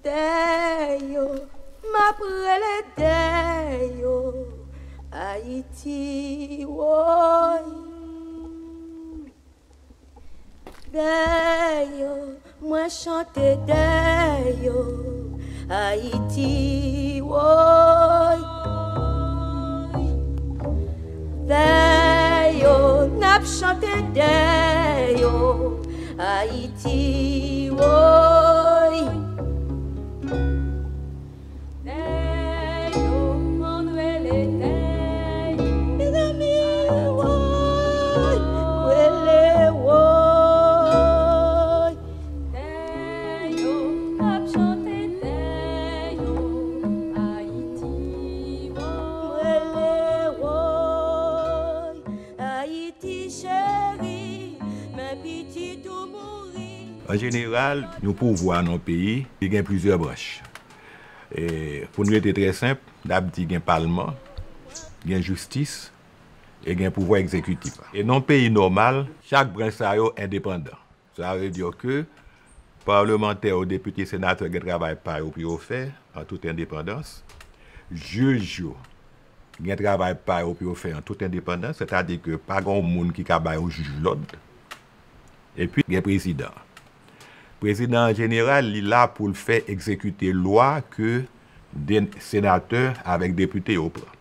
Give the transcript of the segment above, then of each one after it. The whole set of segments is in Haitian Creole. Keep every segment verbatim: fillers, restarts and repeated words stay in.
Dèyè yo, m ap rele dèyè yo, Ayiti, woy. Dèyè yo, mwen chante dèyè yo, Ayiti, woy. Dèyè yo, n ap chante dèyè yo, Ayiti, woy. Dèyè yo, ann rele dèyè yo. Mezanmi, woy, rele woy. Dèyè yo, n ap chante dèyè yo, Ayiti, woy. Rele woy, Ayiti cheri, men pitit ou mouri. An jeneral, yon pouvwa nan yon peyi, li gen plizyè branch. E, pou n rete trè senp, n ap di gen palman, gen jistis, e gen pouvwa egzekitif la. E nan yon peyi nòmal, chak branch sa yo endepandan. Sa vle di ke palmantè yo, depite, senatè gen travay pa yo pou yo fè, an tout endepandans. Jij yo gen travay pa yo pou yo fè, an tout endepandans. Sètadi ke pa gen yon moun ki ka bay yon jij lòd. Epi, gen prezidan. Prezidan an jeneral, li la pou l fè egzekite lwa ke de, senatè avèk depite yo pran.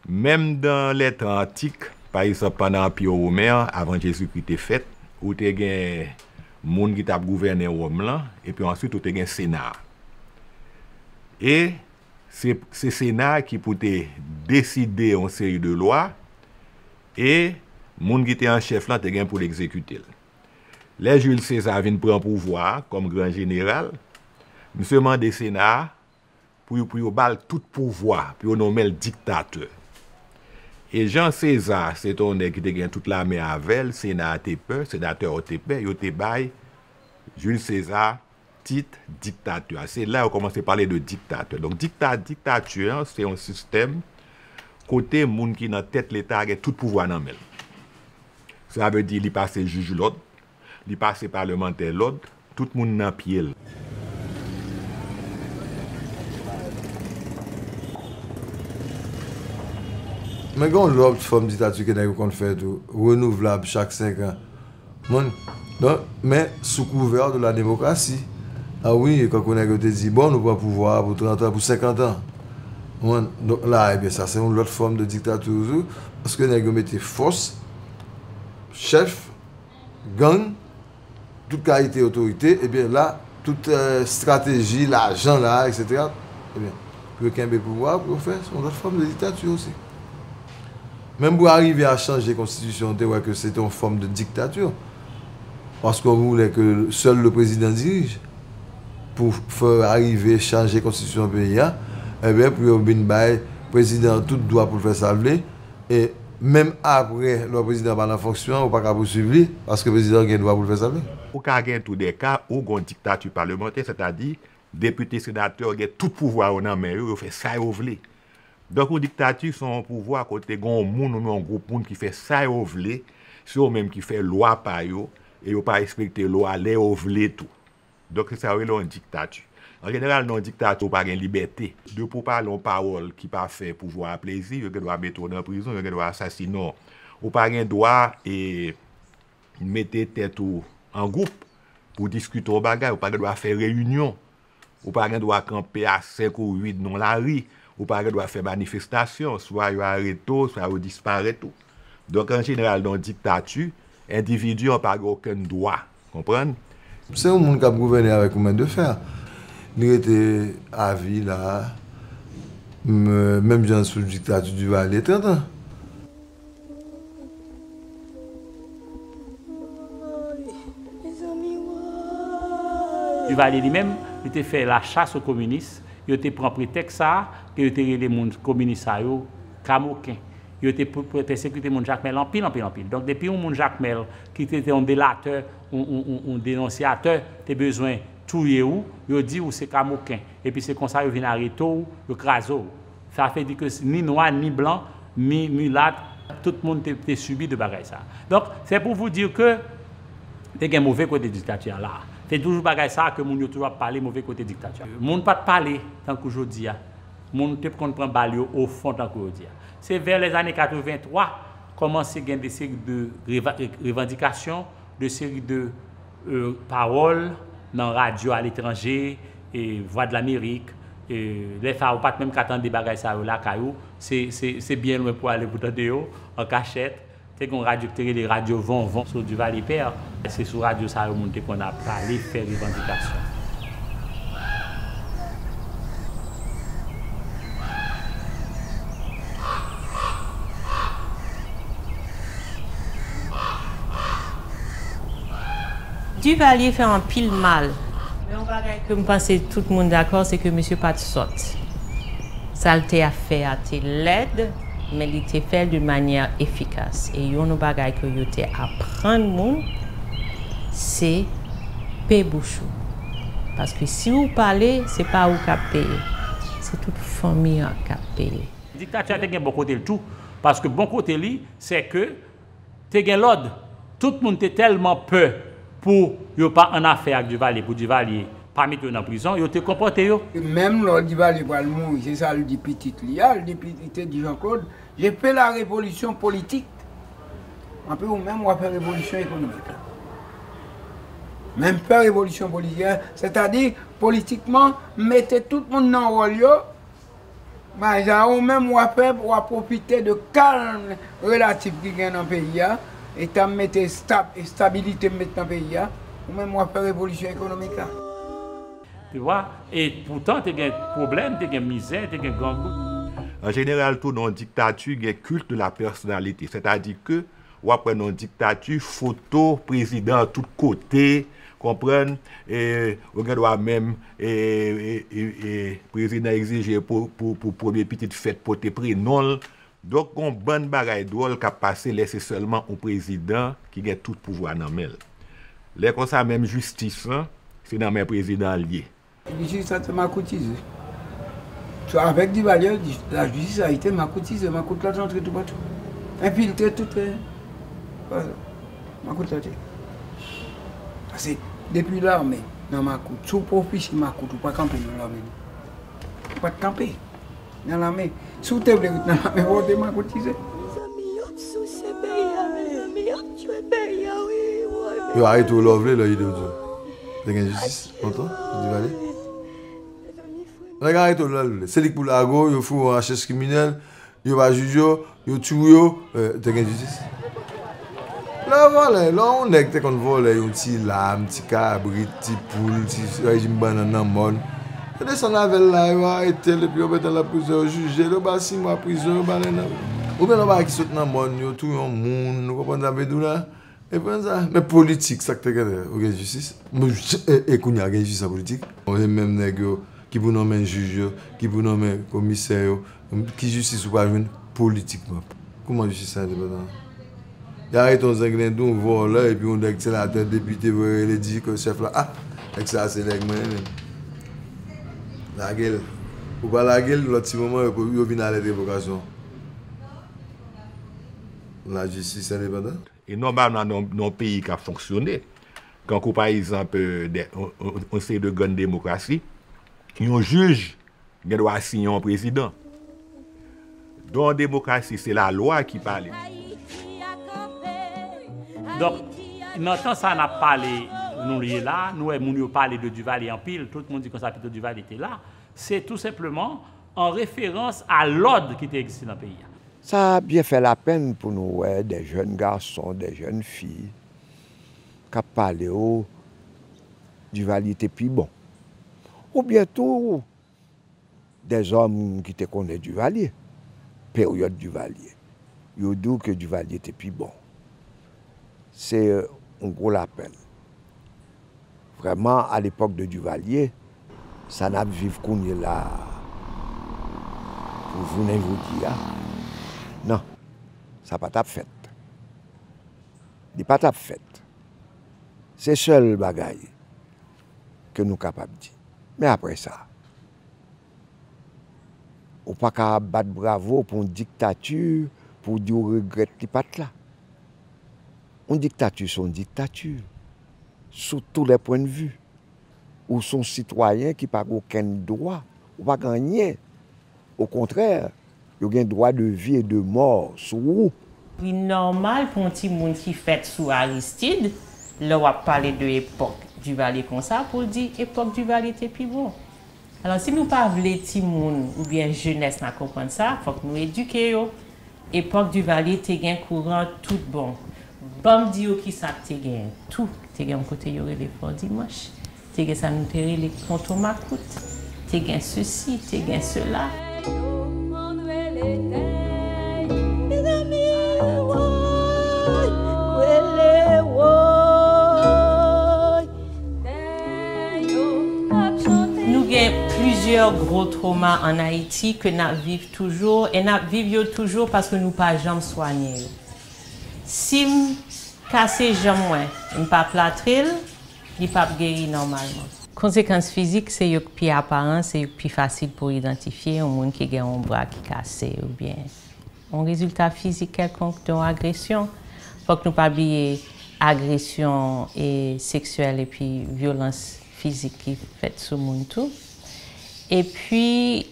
Menm dan lè tan antik, pa egzanp, pandan Anpi Women an, avan Jezikri te fèt, ou te gen moun ki t ap gouvènen Wòm lan, epi answit ou te gen Sena a. E se, se Sena a ki pou te deside yon seri de lwa, e moun ki te an chèf lan te gen pou l egzekite l. Lè Jules César vin pran pouvwa a kòm gran jeneral, misye mande Sena a pou yo, pou yo ba l tout pouvwa, pou yo nonmen l diktatè. E jan Seza, se te yon nèg ki te gen tout lame avè l, Sena a te pè, senatè yo te pè, yo te bay Jules César tit diktatè a. Se la yo kòmanse pale de diktatè. Donk, dikta-, diktati an, se yon sistèm kote moun ki nan tèt Leta a gen tout pouvwa nan men l. Sa vle di li pase jij lòd, li pase palmantè lòd, tout moun nan pye l. Men gen yon lòt fòm diktati ke nèg yo konn fè tou, renouvlab chak senk an. Moun, donk, men sou kouvè de la demokrasi. A wi, kankou nèg yo te di, bon, nou pran pouvwa a pou trant an, pou senkant an. Moun, donk la, ebyen, sa se yon lòt fòm de diktati toujou, paske nèg yo mete fòs, chèf, gang, tout kalite otorite, ebyen la, tout, eh, estrateji, lajan la, etsetera, ebyen, pou yo kenbe pouvwa, pou yo fè, se yon lòt fòm de diktati osi. Menm pou arive a chanje konstitisyon, te wè ke se te yon fòm de diktati. Paske ou vle ke sèl le président dirige. Pou fè arive chanje konstitisyon peyi a, ebyen, pou yo vin bay prezidan an tout dwa pou l fè sa l vle, e menm apre, lè prezidan an pa nan fonksyon, ou pa ka pouswiv li, paske prezidan an gen dwa pou l fè sa l vle. Ou ka gen tou de ka, ou gen yon diktati palmantè, sètadi, depite, senatè yo gen tout pouvwa yo nan men yo, yo fè sa yo vle. Donk, yon diktati, se yon pouvwa kote gen yon moun oubyen yon gwoup moun ki fè sa yo vle, se yo menm ki fè lwa pa yo, e yo pa respekte lwa lè yo vle tou. Donk, se sa yo rele yon diktati. An jeneral, nan yon diktati, ou pa gen libète de pou pale yon pawòl ki pa fè pouvwa a plezi, yo gen dwa mete w nan prizon, yo gen dwa asasinen w. Ou pa gen dwa, e, mete tèt ou an gwoup pou diskite yon bagay, ou pa gen dwa fè reyinyon. Ou pa gen dwa kanpe a senk ou uit nan lari. Ou pa gen dwa fè manifestasyon. Swa yo arete w, swa yo disparèt ou. Donk, an jeneral, nan yon diktati, endividi an pa gen okenn dwa. Konprann? Se yon moun k ap gouvène avèk yon men de fè. Li rete avi la, m-, menm jan sou diktati Duvalier, trant an. Duvalier li menm, li te fè la chasse aux communistes. Yo te pran pretèks sa a, ke yo te rele moun kominis sa yo kamoken. Yo te p-, p-, pèsekite moun Jakmèl anpil, anpil, anpil. Donk, depi yon moun Jakmèl ki te, te yon delatè, yon, yon, yon, yon denonsyatè, te bezwen touye w, yo di w se kamoken. Epi se konsa yo vin arete w, yo kraze w. Sa vle di ke ni nwa, ni blan, ni milat, tout moun te, te sibi de bagay sa. Donk, c'est pour vous dire que te gen move kote diktati an la. Se toujou bagay sa a ke moun yo toujou ap pale move kote diktati a. Moun pa t pale tankou jodi a. Moun te konn pran bal yo o fon tankou jodi a. Se vè lèzane katreven twa, kòmanse gen de seri de reva- revandikasyon, de seri de e, pawòl nan radyo aletranje, e, Vwadlamerik, e, lè sa a ou pa t menm ka tande bagay sa yo lakay ou, se, se, se byen lwen pou ale pou tande yo, an kachèt. Te gen yon radyo ki te rele Radyo Vonvon sou Duvalier Père. Se sou radyo sa yo moun te konn ap pale, fè revandikasyon. Duvalier fè anpil mal. Men yon bagay ke m panse tout moun dakò, se ke misye pa t sòt. Sa l te ap fè a te lèd, men li te fè l de manyè efikas. E youn nan bagay ke yo te aprann moun, se pe bouch ou. Paske si ou pale, se pa ou k ap peye. Se tout fanmi an k ap peye. Diktati a te gen bon kote l tou, paske bon kote li, se ke te gen lòd. Tout moun te tèlman pè pou yo pa annafè ak Duvalier, pou Duvalier pa mete yo nan prizon, yo te konpòte yo. Menm lò Duvalier pral mouri, se sa l di pitit li a, l di pitit, li te di Jean Claude, je fais la révolution politique. Anpi ou menm w ap fè revolisyon ekonomik la. Men m fè revolisyon politik la, sètadi politikman m mete tout moun nan wòl yo, men sa ou menm w ap fè, w ap pwofite de kalm relatif ki gen nan peyi a, eta m mete estab, estabilite m met nan peyi a, ou menm w ap fè revolisyon ekonomik la. Tu vois? E poutan te gen pwoblèm, te gen mizè, te gen grangou. An jeneral tou nan yon diktati gen culte de la personnalité, sètadi ke w ap wè nan yon diktati foto prezidan an tout kote, konprann, e ou gen dwa menm e, e, e, e prezidan egzije pou, pou, pou premye pitit fèt pote prenon l. Donk gon bann bagay dwòl k ap pase lè se sèlman yon prezidan ki gen tout pouvwa nan men l. Lè konsa menm jistis lan, se nan men prezidan an l ye. Jistis la te makoutize. Swa avèk Duvalier, lajistis la te makoutize, makout la te antre toupatou. Enfiltre tout, e, makout la te. Paske depi lame nan makout, si w pa ofisye makout, ou pa kanpe nan lame. Ou pa t kanpe nan lame. Si w te vle ret nan lame, fò w te makoutize. Mezanmi, y ap souse peyi a, mezanmi, y ap tchwe peyi a, wi, wi. Yo arete w lè w vle, lè ide w di w. Te gen jistis lontan, Duvalier? Nèg arete w lè l vle. Se li k pou lage w, yo foure w an rechèch kriminèl, yo pa jije w, yo tiye w, e, te gen jistis? Lè vòlè, lè yon nèg te konn vòlè yon ti lam, ti kabrit, ti poul, ti rejim bannann nan mòn, yo desann avè l la, yo arete l, epi yo mete l nan prizon, yo jije l, yo ba l sis mwa prizon, yo ba l en an. Oubyen lè yon bagay ki sot nan mòn, yo touye yon moun, ou konprann sa m vle di w la? E pran sa, men politik, sa k te genyen, ou gen jistis? E, e kounye a, gen jistis an politik? Se menm nèg yo ki pou nonmen jij yo, ki pou nonmen komisè yo, ki jistis ou pa jwenn politikman? Kòman jistis sa endepandan? Y arete yon zenglendo, yon vòlè, epi yon nèg senatè, depite, vre rele di ke chèf la, a, nèg sa se nèg mwen menm. Lage l. Ou pa lage l, lòt ti moman, yo, yo vin alèt revokasyon. Lajistis endepandan? E nòmalman, nan, nan yon peyi k ap fonksyone, kankou pa egzanp, e, de, yon, yon, yon seri de grann demokrasi, yon jij gen dwa siyen yon prezidan. Nan yon demokrasi, se lalwa ki pale. Donk, nan tan sa n ap pale, nou ye la, nou wè moun yo pale de Duvalier anpil, tout moun di konsa pito Duvalier te la, se tou senpleman an referans a lòd ki te egziste nan peyi a. Sa byen fè lapenn pou nou wè de jèn gason, de jèn fi k ap pale w Duvalier te pi bon. Oubyen tou, de zòm ki te konnen Duvalier, peryòd Duvalier, yo di w ke Duvalier te pi bon. Se yon gwo lapenn. Vrèman, a lepòk de Duvalier, sa n ap viv kounye la a, pou jounen jodi a, non, sa pa t ap fèt. Li pa t ap fèt. Se sèl bagay ke nou kapab di. Men apre sa, ou pa ka bat bravo pou yon diktati, pou w di w regrèt li pa t la. Yon diktati, se yon diktati, sou tou lè pwennvi. Ou se yon sitwayen ki pa gen okenn dwa. Ou pa gen anyen. Okontrè, yo gen dwa de vi e de mò sou ou. Li nòmal pou yon timoun ki fèt sou Aristide, lè w ap pale de epòk Duvalier konsa, pou l di epòk Duvalier te pi bon. Alò, si nou pa vle timoun oubyen jenès la konprann sa, fòk nou edike yo. Epòk Duvalier te gen kouran tout bon. Ban m di w kisa k te gen tou. Te gen yon kote yo rele Fò Dimanch. Te gen sa nou te rele Ponto Makout. Te gen sesi, te gen sela. Nou gen plizyè gwo twoma ann Ayiti ke n ap viv toujou, e n ap viv yo toujou paske nou pa janm swanye yo. Si m kase janm mwen, m pa platre l, li p ap geri nòmalman. Konsekans fizik se yo k pi aparan, se yo k pi fasil pou idantifye, yon moun ki gen yon bra ki kase oubyen yon rezilta fizik kèlkonk de yon agresyon. Fòk nou pa bliye agresyon e seksyèl epi vyolans fizik ki fèt sou moun tou. Epi,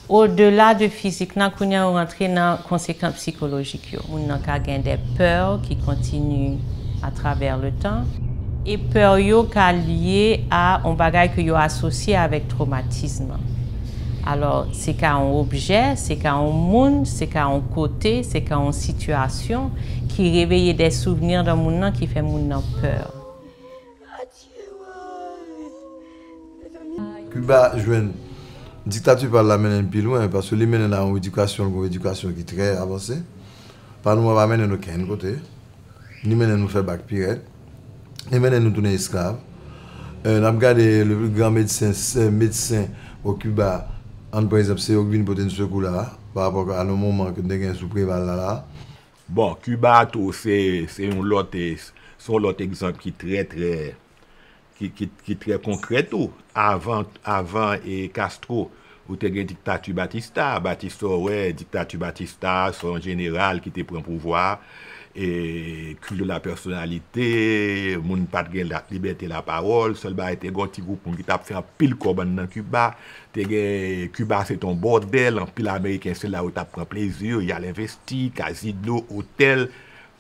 odela de fizik lan, kounye a yo rantre nan konsekans sikolojik yo. Moun nan ka gen de pè ki kontini atravè le tan. E pè yo ka lye a yon bagay ke yo asosye avèk twomatis lan. Alò, se ka yon objè, se ka yon moun, se ka yon kote, se ka yon sitiyasyon ki reveye de souvni nan moun nan ki fè moun nan pè. Kiba jwenn diktati pa l la mennen l pi lwen, paske li mennen n a yon edikasyon, yon edikasyon ki trè avanse. Pa nou an pa mennen n okenn kote. Li mennen nou fè bak pi rèd. Li mennen nou tounen esklav. N ap gade le pli gran medsen, medsen o Kiba, an pa egzanp, se yo k vin pote n sekou la, pa rapò a nan moman ke n te gen sou Preval la la. Bon, Kiba tou se se yon lòt se yon lòt egzanp ki trè trè ki ki ki trè konkrè tou. Avan avan e Castro, ou te gen diktati Batista. Batista, w wè, diktati Batista se yon jeneral ki te pran pouvwa a, e culte de la personnalité, moun pa t gen la, libète lapawòl, sèl bagay te gen yon ti gwoup moun ki t ap fè anpil kòb anndan Kiba. Te gen Kiba se t on bòdèl, anpil Ameriken se la yo t ap pran plezi yo, y al envesti, kazino, otèl.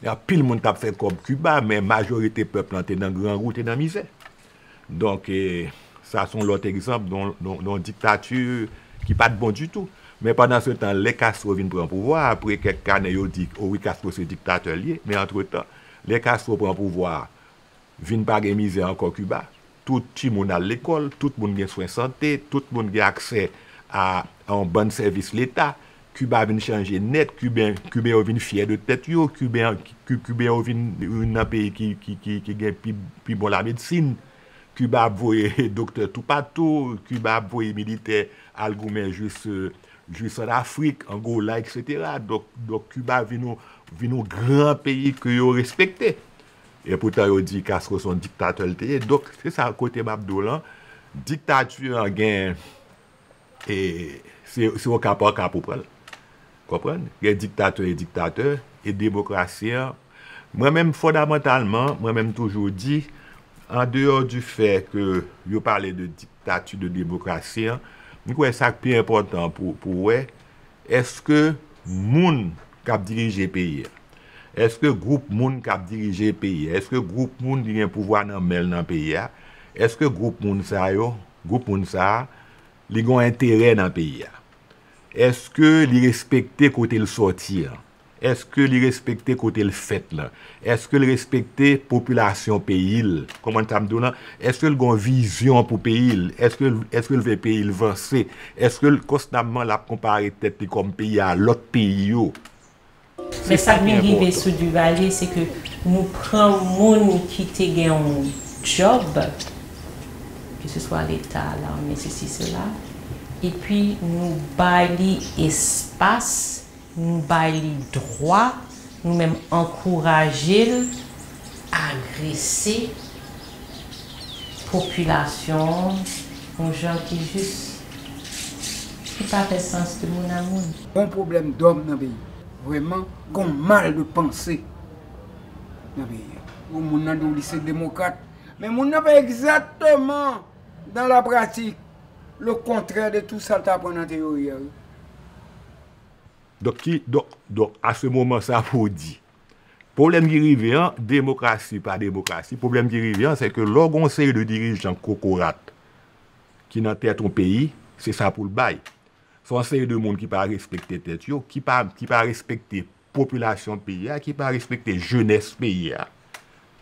Anpil moun t ap fè kòb Kiba, men majorite pèp lan te nan grangou, te nan mizè. Donk, e, sa se yon lòt egzanp de yon diktati ki pa t bon ditou. Men pandansetan, lè Castro vin pran pouvwa a, apre kèk ane yo di, o wi, Castro se diktatè l ye, men antretan, lè Castro pran pouvwa a, vin pa gen mizè ankò Kiba. Tout timoun al lekòl, tout moun gen swen sante, tout moun gen aksè a yon bann sèvis leta. Kiba vin chanje nèt, Kiben, Kiben yo vin fyè de tèt yo, Kiben, Kiben yo vin youn nan peyi ki, ki, ki, ki gen pi, pi bon lamedsin. Kiba ap voye doktè toupatou, Kiba ap voye militè al goumen jis, jis an Afrik, Angola, etsetera. Donk, donk Kiba vin yon, vin yon gran peyi ke yo respekte. Epoutan yo di Castro se yon diktatè l te ye. Donk, se sa kote m ap di w lan. Diktati an gen, e, se se o ka pa ka pou pran l. Konprann? Gen diktatè e diktatè, e demokrasi an. Mwen menm, fondamantalman, mwen menm toujou di, andeyò di fè ke yo pale de diktati, de demokrasi an, m kwè sa k pi enpòtan pou, pou wè, èske moun k ap dirije peyi a, èske gwoup moun k ap dirije peyi a, èske gwoup moun ki gen pouvwa nan men l nan peyi a, èske gwoup moun sa yo, gwoup moun sa a, li gen yon enterè nan peyi a? Èske li respekte kote l sòti an? Èske li respekte kote l fèt lan? Èske l respekte popilasyon peyi l? Konprann sa m di w lan? Èske l gen yon vizyon pou peyi l? Èske, èske l vle peyi l vanse? Èske l konstamman l ap konpare tèt li kòm peyi a lòt peyi yo? Men sa k vin rive sou Duvalier, se ke nou pran moun ki te gen yon djòb, keseswa Leta, lame, sesi, sela, epi nou bay li espas, nou bay li dwa, nou menm ankouraje l agrese popilasyon an yon jan ki jis, ki pa fè sans de moun a moun. Gon pwoblèm dòm nan peyi. Vrèman, gon mal de panse nan peyi a. Gon moun nan di w li se demokrat, men moun nan pa egzakteman Dans la pratique, le contraire de tout sa l t aprann nan teyori a, wi. Donk, ki, donk, donk, a se moman sa pou w di, pwoblèm ki rive an, demokrasi pa demokrasi, pwoblèm ki rive an, se ke lè w gen yon seri de dirijan kokorat ki nan tèt yon peyi, se sa pou l bay. Se yon seri de moun ki pa respekte tèt yo, ki pa, ki pa respekte popilasyon peyi a, ki pa respekte jenès peyi a.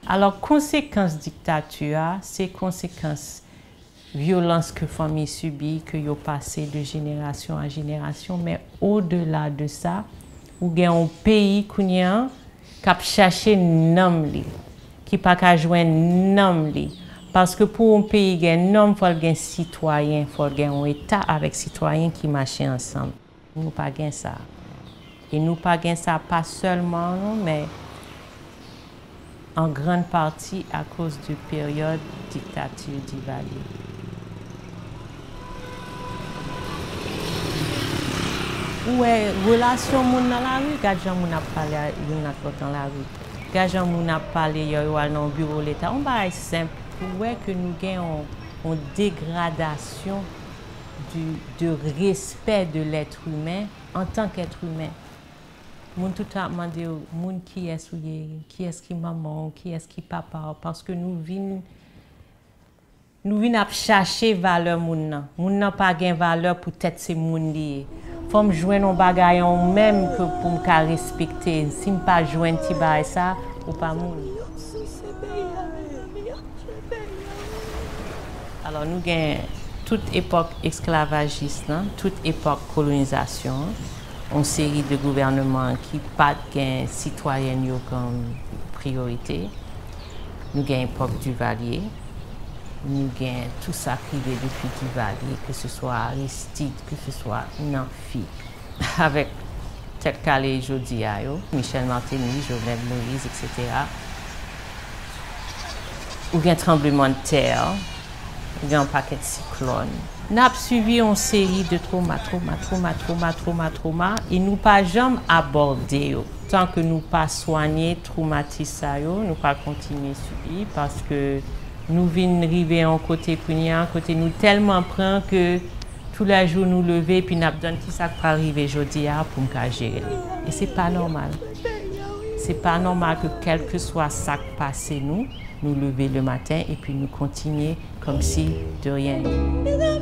Alò, konsekans diktati a, se konsekans vyolans ke fanmi sibi, ke yo pase de jenerasyon a jenerasyon, men odela de sa, ou gen yon peyi kounye a k ap chache nanm li, ki pa ka jwenn nanm li. Paske pou yon peyi gen nanm, fò l gen sitwayen, fò l gen yon eta avèk sitwayen ki mache ansanm. Nou pa gen sa. E nou pa gen sa pa sèlman nou, men an grann pati akoz de peryòd diktati Divalye. Ou wè relasyon moun nan lari, gad jan moun ap pale a youn ak lòt nan lari. Gad jan moun ap pale, yo, yo al nan yon biwo leta. Yon bagay senp, ou wè ke nou gen yon, yon degradasyon du, de respè de l'être humain antan k être humain. Moun tout tan ap mande w, moun kiyès ou ye, kiyès ki manman w, kiyès ki papa w, paske nou vin, nou vin ap chache valè moun nan. Moun nan pa gen valè poutèt se moun li ye. Fò m jwenn yon bagay an w menm ke pou m ka respekte. Si m pa jwenn ti bagay sa, ou pa moun. Alò, nou gen tout epòk esklavajis lan, tout epòk kolonizasyon an, yon seri de gouvènman ki pa t gen sitwayen yo kòm priyorite. Nou gen epòk Divalye, nou gen tout sa k rive depi Divalye, ke se swa Aristide, ke se swa nan fi avèk tèt kale jodi a yo, Michel Martelly, Jovenel Moïse, etsetera. Ou gen tranblemanntè, ou gen yon pakèt siklòn. N ap sibi yon seri de twoma, twoma, twoma, twoma, twoma, twoma, e nou pa janm abòde yo. Tan ke nou pa swanye twomatis sa yo, nou pral kontinye sibi, paske nou vin rive yon kote kounye a, kote nou tèlman pran ke toulèjou nou leve epi n ap tann kisa k pral rive jodi a pou m ka jere l. E se pa nòmal. Se pa nòmal ke kèlkeswa sa k pase nou, nou leve le maten epi nou kontinye kòmsi de rien.